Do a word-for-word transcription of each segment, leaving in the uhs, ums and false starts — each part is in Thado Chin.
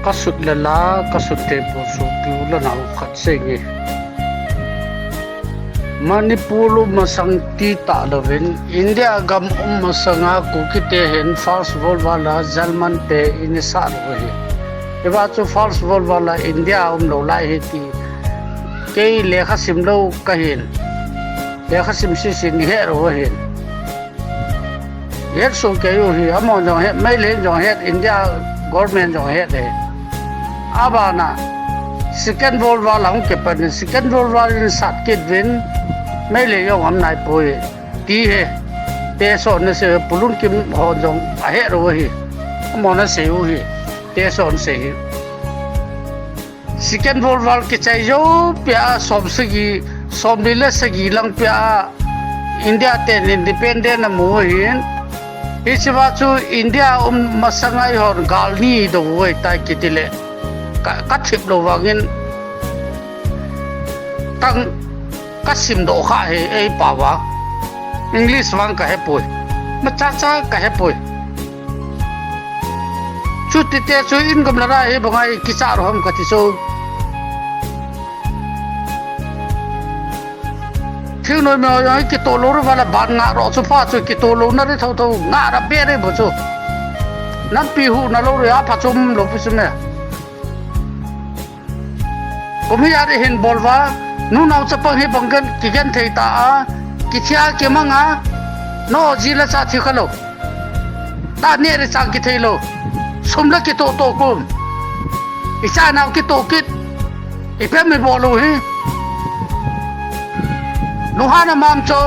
Kasut le la, kasut te pu su piu le nau khat sei nge. Manipur um masang ti ta lovin, India gam um masanga Kuki te hin First World War la German te in sa lo hi. Hiva chu First World War la India um lo lai hi ti. Kei lekha sim lo ka hin. Lekha sim si si ni he ro hin. Het su kei u hi, amon jong het, Meitei jong het, India government jong het he. Abana, Second World War la hung kipan, Second World War in sat kit vin, Meitei jong am nai poi, ti he. Te so na se, pulun kim ho jong a het ro hi. Amon na se u hi, te so na se hi. Second World War kichai jou pia, som sagi, som li le sagi lang pia, India ten independent amu hin. Hichiva chu India um masanga ihon gal ni do voi tai kiti le. Ka, ka thip lo vangin tang ka sim do kha he ei pa va. English vang ka he poi. Ma cha cha ka he poi. Chuti te chu in gam la ra hi bangai kicha ro ham kati chu. Thingnoi me ho jong kito lo ro va la ban nga ro chu pha chu kito lo na ri tho tho nga ra be re bo chu. Nampi hu na lo ri a pha chum lo pi chu me. Kum hi a ri hin bol va, nu nau chapang hi bang gen, kigen thei ta a, kithi a kimang a, no ji la cha thi kha lo. Ta ne ri chang kithei lo. Sum la kito to kum. I cha nau kito kit. I pe mi bol lo hi. Nu ha na mam cho.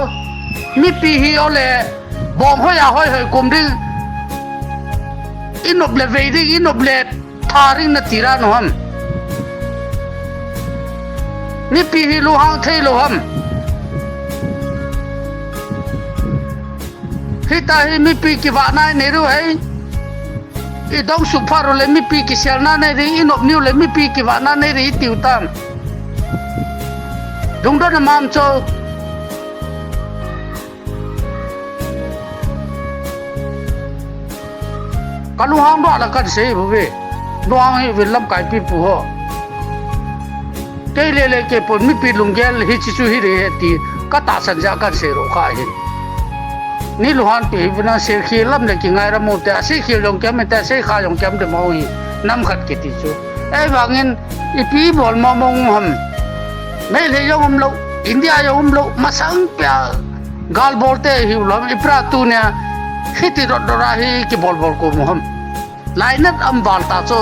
Mipi hi ole. Bom hoi a hoi hoi kum ding. I nop le vei ding, i nop le tha ring na ti ra no ham. Mipi hi lunghang thei lo ham. Hita hi mipi kivahna nei ru hei. I dong su pha ru le mipi kisel na nei ri, i nop niu le mipi kivahna nei ri i tiu tam. Dungdon a mam cho. Ka lunghang doh la kan sei bu ve. Lunghang hi vil lamkai pi pu ho. Kei le le kei pon mipi lunggel hi chi chu hi re he ti ka tahsan ja kan sei ro kha hin. Ni lunghang pi hi vina sei khi lam le ki ngai ra mu te a sei khi jong kem te a sei kha jong kem de mo hi. Nam khat kiti chu. Ei vangin ipi bol mo mo ham. Meitei jong um lo, India jong um lo, masang pia gal bol te hi u lo, i pra tu nia, hiti dot dot a hi kibol bol ko mu ham. Lainat am bal ta chu,